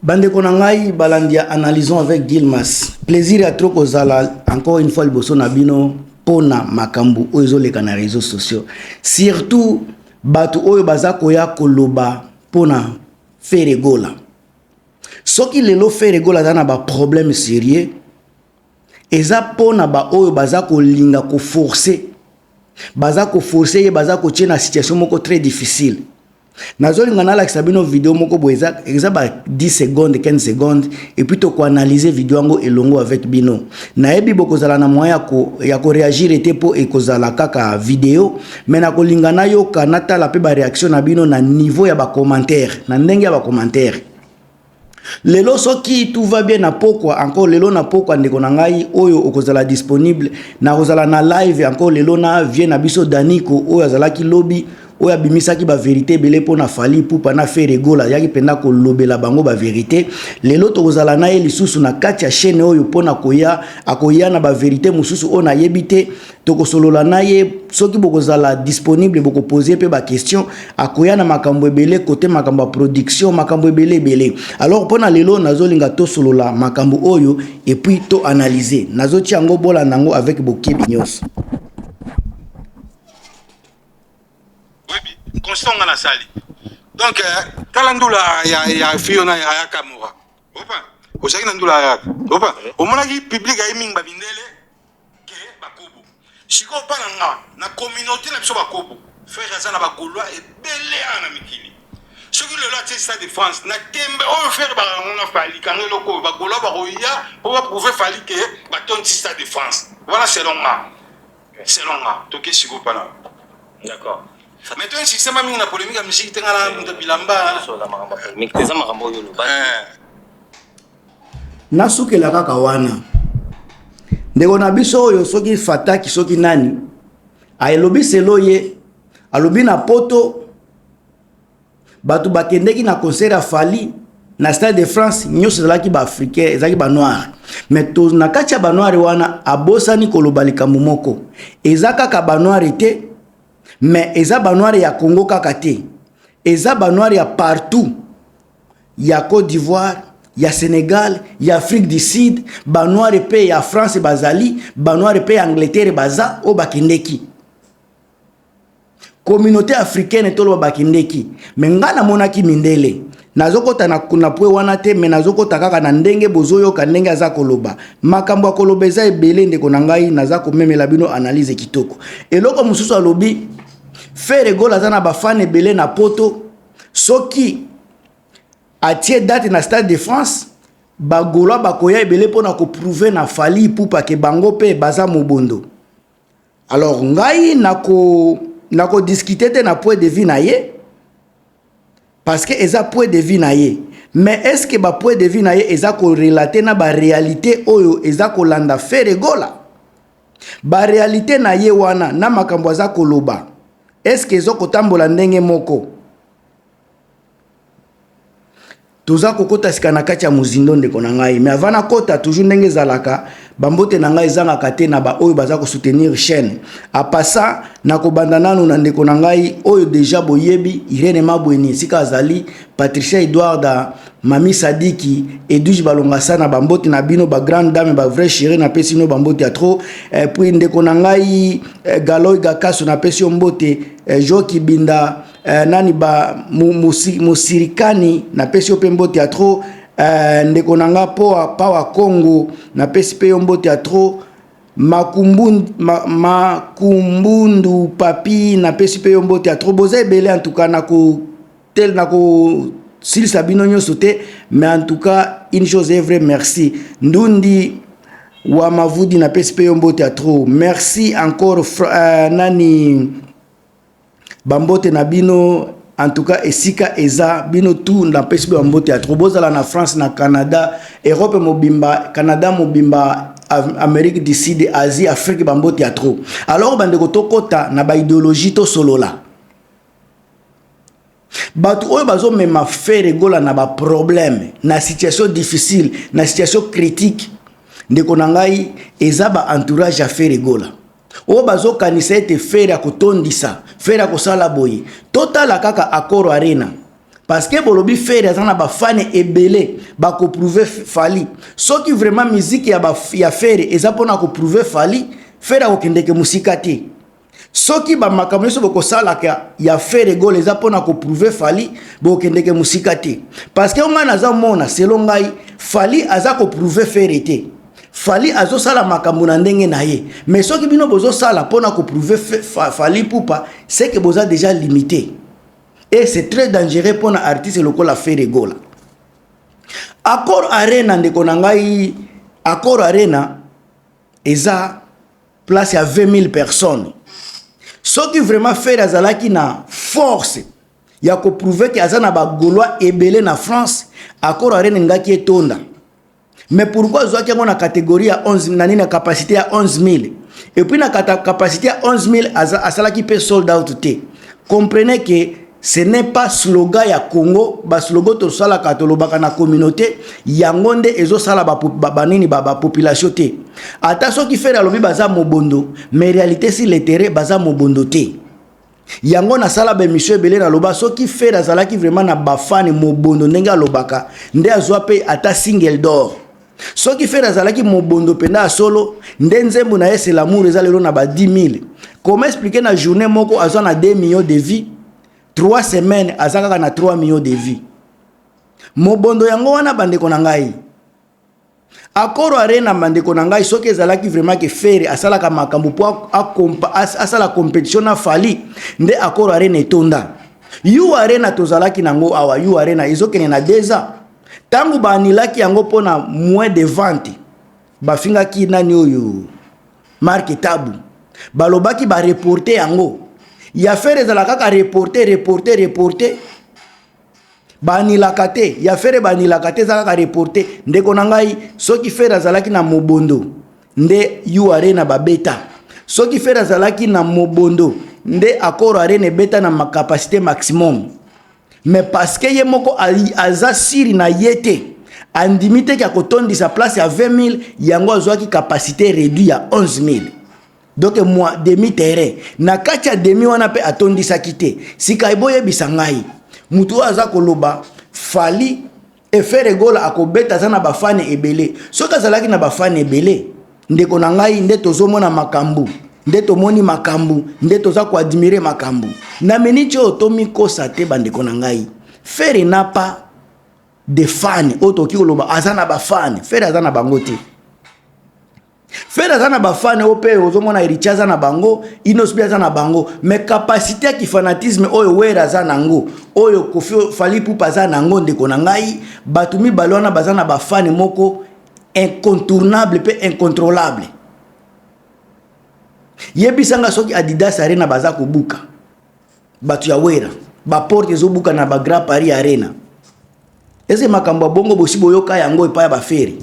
Bandeko na ngai balandi ya Analysons avec Guilmas, plaisir ya trop kozala encore une fois liboso na bino pona makambo oyo ezoleka na réseaux sociaux, surtout bato oyo baza koya koloba pona Ferre Gola. Soki lelo Ferre Gola aza na ba problème sérieux, eza pona ba oyo baza kolinga koforcer, baza koforcer ye, baza kotie na situation moko très difficile. Nazolinga nalakisa bino video moko boye, eza, eza ba 10 secondes, 15 secondes, et puis tokoanalyse video yango elongo avec bino. Nayebi bokozala na moyen ya koréagir te mpo ekozala kaka video, mais nakolinga nayoka, natala mpe baréaction na bino na niveau ya bacommentaire, na ndenge ya bacommentaire. Lelo soki tout va bien na pokwa, encore lelo na pokwa, ndeko na ngai oyo okozala disponible, nakozala na live encore lelo na vie na biso Daniko oyo azalaki lobi, oyo abimisaki baverité ebele mpo na Fally Ipupa na Ferre Gola, ayaki mpenza kolobela bango baverité. Lelo tokozala na ye lisusu na kati ya chaîne oyo mpo na koya, akoya na baverité mosusu oyo nayebi te. Tokosolola na ye. Soki bokozala disponible, bokopose mpe baquestion. Akoya na makambo ebele kote makambo ya production, makambo ebele ebele. Alors mpo na lelo nazolinga tosolola makambo oyo et puis toanalyse. Nazotia yango, bolanda yango avec bokebi nyonso. Oyebi constant nga nasali donc tala ndula ya fille na ayaka mora opa ozalaki na ndula ayaka opa omonaki public aye mingi bamindele ke bakobo. Sikoyo mpa na nga na communauté na biso bakobo, frère aza na bagaulois ebele awa na mikili. Soki lelo atie Stade de France na tembe oyo frère bakango na Fally, kanga eloko oyo, bagaulois bakoya mpo baprouve Fally ke batondi Stade de France wana. Selon nga, selon nga, toke sikoyo mpa na. D'accord. Mais to insiste ma mingi na polémique ya musique te, nga na moto bilamba. Eza makambo oyo oloba. Nasukela kaka wana. Ndeko na biso oyo, soki Fataki, soki nani, alobi selo ye alobi na poto bato bakendeki na concert ya Fally na Stade de France, nyonso ezalaki baafricain, ezalaki banoir. Mais to na kati ya banoir wana, abosani koloba likambo moko: eza kaka banoir te, mais eza banoir ya Congo kaka te, eza banoir ya partout, ya Côte d'Ivoire, ya Sénégal, ya Afrique du Sud, banoir mpe ya France bazali, banoir mpe ya Angleterre baza oyo bakendeki, communauté africaine toloba bakendeki. Mais ngai namonaki mindele. Nazokɔta na point wana te, mais nazokɔta kaka na ndenge bozoyoka ndenge aza koloba. Makambo ya koloba eza ebele, ndeko na ngai. Naza komemela bino analyse kitoko. Eloko mosusu alobi, Ferre Gola aza na bafans ebele na poto. Soki atie date na Stade de France, bagaulois bakoya ebele mpona koprouver na Fally Ipupa ke bango mpe baza mobondo. Alors ngai nakodiscuter te na point de vue na ye, parce que eza point de vue na ye. Mais est ce que bapoint de vue na ye eza korelater na baréalité oyo eza kolanda Ferre Gola? Baréalité na ye wana na makambo aza koloba, est ce que eza kotambola ndenge moko? Toza kokɔta sika na kati ya mozindo, ndeko na ngai. Mais avant nakɔta, toujours ndenge ezalaka, bambote na ngai ezangaka te na baoyo baza kosoutenir chaîne. Apasa na kobanda nanu na ndeko na ngai oyo deja boyebi, Irene Mabweni esika azali, Patricia Edwarda, Mami Sadiki, Edwige Balongasa, na bambote na bino, bagrande dame, bavrai chéri, napesi bino bambote ya trop. Puis ndeko na ngai Galoy Gakaso, napesi yo mbote. Joki Binda, nani ba Musirikani, napesi yo mpe mbote ya trop. Ndeko na nga Poa Pawa Congo, napesi mpe yo mbote ya trop. Makumbundu, Makumbundu Papi, napesi mpe yo mbote ya trop. Boza ebele en tout cas, nako tel nakosilisa bino nyonso te, mais en tout cas une chose est vraie, merci. Ndundi wa Mavudi, napesi mpe yo mbote ya trop. Merci encore. Nani, bambote na bino en tout cas esika eza bino tu, napesi mpe bambote ya trop. Bozala na France, na Canada, Europe mobimba, Canada mobimba, Amérique du Sud, Asie, Afrique, bambote ya trop. Alors bandeko, tokɔta na baidéologie, tosolola. Bato oyo bazomema Ferre Gola na baproblème, na situation difficile, na situation critique, ndeko na ngai, eza baentourage ya Ferre Gola oyo bazokanisa ete Ferre akotondisa, Ferre akosala boye. Totala kaka Accor Arena. Parce que bolobi Ferre aza na bafans ebele bakoprouver Fally. Soki vraiment musique ya Ferre eza mpona koprouver Fally, Ferre akokendeke mosika te. Soki bamakambo nyonso bokosalaka ya Ferre Gola eza mpona koprouver Fally, bokokendeke mosika te. Parce que ngai naza mona, selon ngai, Fally aza koprouver Ferre te. Fally azosala makambo na ndenge na ye. Mais soki bino bozosala mpona koprouver Fally Ipupa, c'est que boza déjà limité et c'est très dangereux mpona artiste lokola Ferre Gola. Accor Arena, ndeko na ngai, Accor Arena eza place ya 20 000 personnes. Soki vraiment Ferre azalaki na force ya koprouver ke aza na bagaulois ebele na France, Accor Arena engaki etonda. Mais pourquoi azwaki yango na catégorie ya 11 na nini, na capacité ya 11 000? Et puis na capacité ya 11 000, asalaki mpe sold out te. Comprenez que ce n'est pas slogan ya Congo. Baslogan tosalaka, tolobaka na communauté, yango nde ezosala banini, bapopulation te. Ata soki Ferre alobi baza mobondo, mais réalité sur le terrain, baza mobondo te. Yango nasala baémission ebele, naloba soki Ferre azalaki vraiment na bafans mobondo ndenge alobaka, nde azwa mpe ata single d'or. Soki Ferre azalaki mobondo mpenza ya solo, nde nzembo na ye C'est l'amour eza lelo na ba 10 000. Comment expliquer na journée moko azwa na 2 millions de vues, 3 semaines aza kaka na 3 millions de vues? Mobondo yango wana, bandeko na ngai. Accor Arena, bandeko na ngai, soki ezalaki vraiment ke Ferre asalaka makambo mpo asala compétition na Fally, nde Accor Arena etonda. U Arena tozalaki nango awa, U Arena ezokende na 2 ans. Ntango baanilaki yango mpona moins de vente, bafingaki nani oyo, Marc Tabu, balobaki bareporter yango. Ya Ferre ezala kaka reporter, reporter, reporter. Baanilaka te. Ya Ferre baanilaka te, eza kaka reporter. Ndeko na ngai, soki Ferre azalaki na mobondo, nde U Arena babeta. Soki Ferre azalaki na mobondo, nde Accor Arena ebeta na capacité maximum. Mais parce que ye moko aza sûr na ye te, andimi te ke akotondisa place ya 20 000, yango azwaki capacité réduit ya 11 000, donc mwa demi terrain. Na kati ya demi wana mpe atondisaki te. Sika eboyebisa ngai, mutu oyo aza koloba Fally e Ferre Gola akobeta, aza na bafans ebele, soki azalaki na bafans ebele, ndeko na ngai, nde tozomona makambo, nde tomoni makambo, nde toza koadmirer makambo na miniti oyo. Tomikosa te, bandeko na ngai. Ferre n'a pas de fan oyo tokoki koloba aza na bafans. Ferre aza na bango te. Ferre aza na bafans oyo mpe ozomona Héritier aza na bango, Innoss'B aza na bango, mais capacité ya kifanatisme oyo Wera aza nango, oyo Koffi, Fally Ipupa aza nango, ndeko na ngai, bato mibale wana baza na bafans moko incontournable mpe incontrôlable. Yebisanga, soki Adidas Arena baza kobuka, bato ya Wera baporte ezobuka na baGrand Paris Arena, eze makambo ya bongo bosi boyoka yango epai ya baFerre?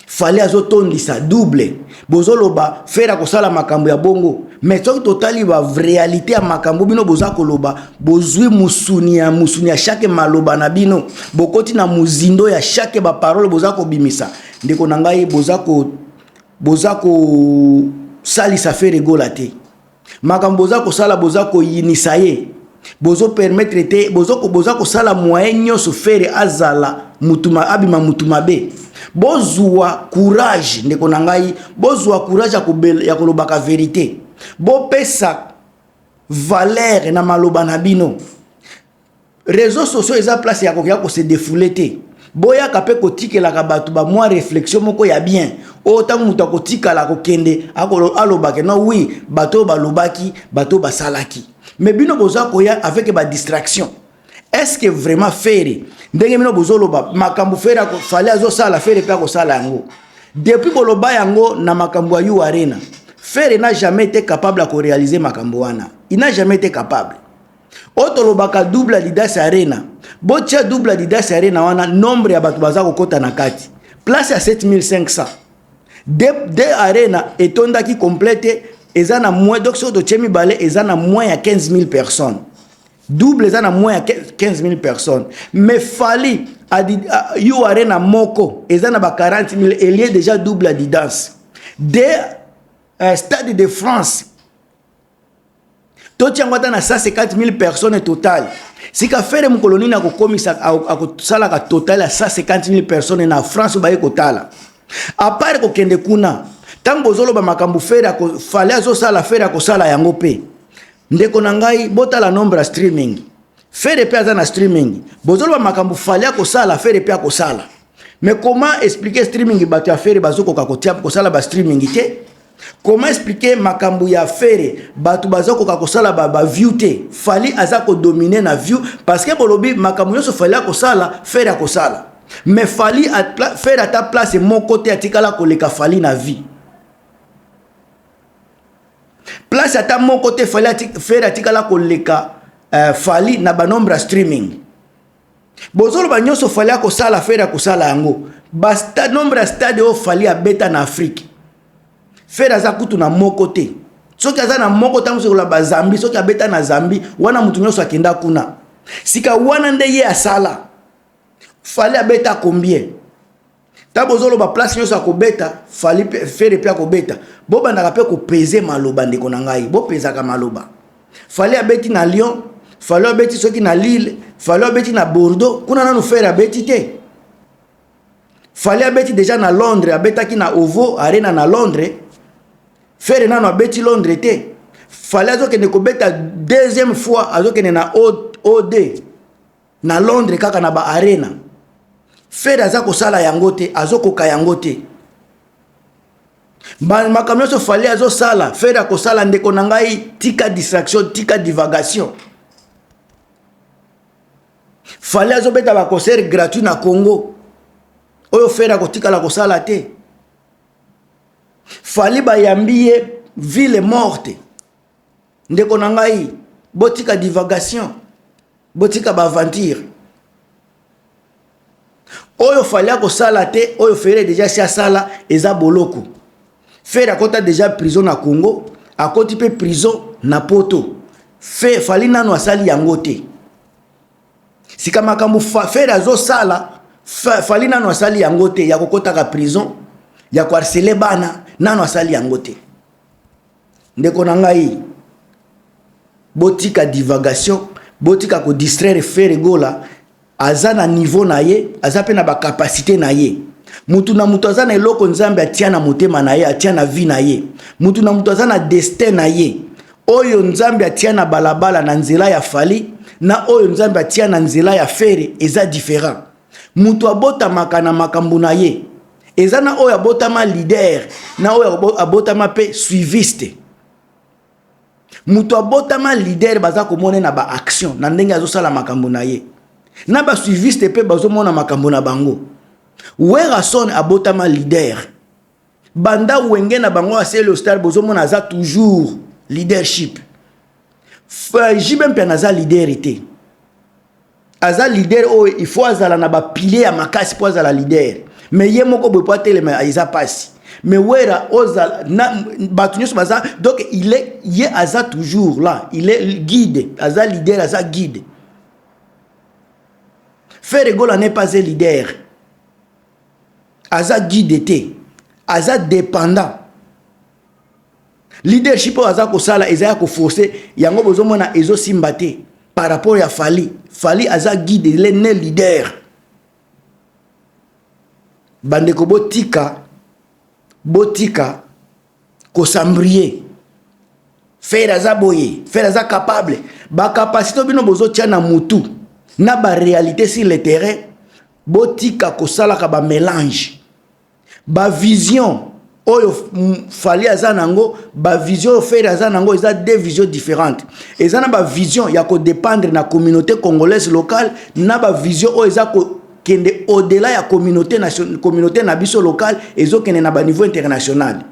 Fally azotondisa double, bozoloba Ferre akosala makambo ya bongo. Mais soki totali baréalité ya makambo bino boza koloba, bozwi musuni ya musuni ya chaque maloba na bino, bokoti na mozindo ya chaque baparole boza kobimisa, ndeko na ngai, boza kosalisa Ferre Gola te. Makambo boza kosala, boza koyinisa ye, bozopermettre te, boza kosala moyen nyonso Ferre azala mutu, abima mutu mabe. Bozwa courage, ndeko na ngai, bozwa courage ya kolobaka vérité. Bopesa valeur na maloba na bino. Réseaux sociaux eza place ya kokoya kose défouler te. Boyaka mpe kotikelaka bato bamwa réflexion moko ya bien, oyo ntango moto akotikala kokende, alobake no wi, bato oyo balobaki, bato oyo basalaki. Mais bino boza koya avec badistraction. Est ce que vraiment Ferre, ndenge bino bozoloba makambo Ferre, Fally azosala, Ferre mpe akosala yango? Depuis boloba yango na makambo ya U Arena, Ferre n'a jamais été capable ya koréaliser makambo wana. Il n'a jamais été capable. Oyo tolobaka double Adidas Arena, botia double Adidas Arena wana, nombre ya bato baza kokɔta na kati, place ya 7500 de arena etondaki complète, eza na moins. Donc soki totie mibale, eza na moins ya 15 000 personnes. Double eza na moins ya 15 000 personnes. Mais Fally, U Arena moko eza na ba 40 000, elie déjà double Adidas de Stade de France. Totia yango ata na 150 000 personnes total. Sika Ferre mokolo nini akokomisa, akosalaka total ya 150 000 personnes na France baye kotala? À part kokende kuna, ntango bozoloba makambo Ferre Fally azosala, Ferre akosala yango mpe. Ndeko na ngai, botala nombre ya streaming. Ferre mpe aza na streaming. Bozoloba makambo Fally akosala, Ferre mpe akosala. Mais comment expliquer streaming? Bato ya Ferre bazokoka kotia kosala ba streaming te. Comment expliquer makambo ya Ferre, bato bazokoka kosala ba view te? Fally aza kodominer na view, parce que bolobi makambo nyonso Fally akosala, Ferre akosala. Mais Fally, Ferre ata place moko te atikala koleka Fally na vie. Place ata moko te Fally, Ferre atikala koleka Fally na banombre ya streaming. Bozoloba nyonso Fally akosala, Ferre akosala yango. Nombre ya stade oyo Fally abeta na Afrique, Ferre aza kutu na moko te. Soki aza na moko, ntango soki koloba Zambie, soki abeta na Zambie wana, motu nyonso akenda kuna. Sika wana nde ye asala. Fally abeta combien? Ntango bozoloba place nyonso akobeta Fally, Ferre mpe akobeta. Bobandaka mpe kopese maloba, ndeko na ngai, bopezaka maloba. Fally abeti na Lyon, Fally abeti soki na Lille, Fally abeti na Bordeaux, kuna nanu Ferre abeti te. Fally abeti déjà na Londres, abetaki na Ovo Arena na Londres. Ferre nano abeti Londres te. Fally azokende kobeta deuxième fois, azokende na O2 na Londres, kaka na baarena. Ferre aza kosala yango te, azokoka yango te. Makambo nyonso Fally azosala, Ferre akosala. Ndeko na ngai, tika distraction, tika divagation. Fally azobeta baconcert gratuit na Congo oyo Ferre akotikala kosala te. Fally bayambi ye ville morte. Ndeko na ngai, botika divagation, botika baaventure. Oyo Fally akosala te, oyo Ferre déjà si asala, eza boloko. Ferre akɔta déjà prison na Congo, akɔti mpe prison na Poto. Fe Fally nano asali yango te. Sika makambo Ferre azosala, Fally nano asali yango te, ya kokɔtaka prison, ya koharceler bana, nano asali yango te. Ndeko na ngai, botika divagation, botika kodistraire. Ferre Gola aza na niveau na ye, aza mpe na bacapacité na ye. Mutu na mutu aza na eloko Nzambe atia na motema na ye, atia na vie na ye. Mutu na mutu aza na destin na ye. Oyo Nzambe atia na balabala na nzela ya Fally na oyo Nzambe atia na nzela ya Ferre eza différent. Mutu abotamaka na makambo na ye. Eza na oyo abotama leader, na oyo abotama mpe suiviste. Moto abotama leader, baza komona na baaction, na ndenge azosala makambo na ye, na basuiviste mpe bazomona makambo na bango. Werrason abotama leader. Banda Wenge na bango asele star, bozomona aza toujours leadership. JB Mpiana aza leader te. Aza leader oyo il faut azala na bapilier ya makasi mpo azala leader, mais ye moko boye po atelema, eza mpasi. Mais Wera ozala na bato nyonso baza, donc il est, ye aza toujours là, il est guide, aza leader, aza guide. Ferre Gola n'est pas un leader, aza guide te, aza dépendant. Leadership oyo aza kosala eza ya koforcer yango, bozomona ezosimba te par rapport ya Fally. Fally aza guide, il est né leader. Bandeko, botika, botika kosambrie. Ferre aza boye, Ferre aza capable. Bacapacité bino bozotia na mutu na baréalité sur le terrain, botika kosalaka bamélange. Bavision oyo Fally aza nango, bavision oyo Ferre aza nango, eza deux visions différentes. Eza na bavision ya kodépendre na communauté congolaise locale, na bavision oyo eza kokende au-delà ya communauté, communauté na biso locale, ezokende na baniveau international.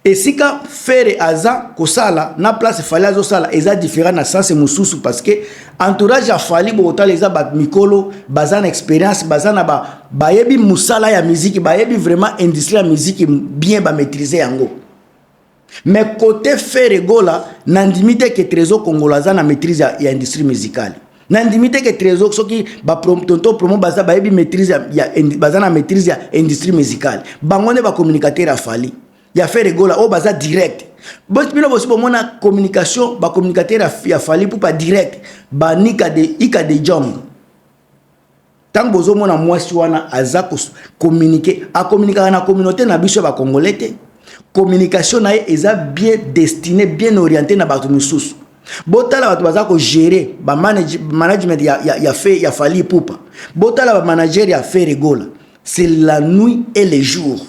Esika Ferre aza kosala na place Fally azosala eza différent na sens mosusu, parce que entourage ya Fally, bokotala, eza bato mikolo, baza na expérience, baza na bayebi mosala ya miziki, bayebi vraiment industrie ya miziki bien, bamaîtrise yango. Mais côté Ferre Gola, nandimi te ke Trésor Congolo aza na maîtrise ya industrie musicale. Nandimi te ke Trésor, soki Tonton Promo, baza bayebi maîtrise ya, baza na maîtrise ya industrie musicale. Bango nde bacommunicateur ya Fally, ya Ferre Gola oyo baza direct. Bino bosi bomona communication, bacommunicateur ya Fally Ipupa direct, banika de Ika de Jong. Ntango bozomona mwasi wana aza kocommuniquer, acommuniquaka na communauté na biso ya bacongolais te. Communication na ye eza bien destiné, bien orienté na bato misusu. Botala bato baza kogérer bamanagement ya Fally Ipupa, botala bamanager ya Ferre Gola, c'est la nuit et le jour.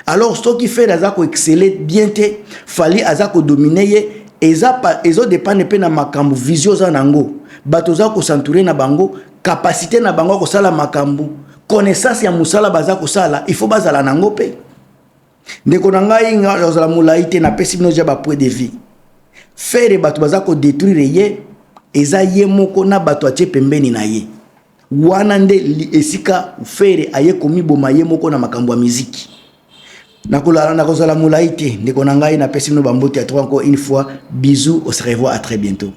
Alors soki Ferre aza koexceller bien te, Fally aza kodominer ye, eza ezodépendre mpe na makambo vision oza nango, bato oza kos'entourer na bango, capacité na bango ya kosala makambo, connaissance ya mosala baza kosala, il faut bazala nango mpe. Ndeko na ngai, ozala molai te, napesi bino ja bapoint de vue. Ferre, bato baza kodétruire ye, eza ye moko na bato atie pembeni na ye wana. Nde esika Ferre aye komiboma ye moko na makambo ya miziki. Nakozala molai te, ndeko na ngai, napesi bino bambote ya trop encore une fois. Bisous, on se revoit, à très bientôt.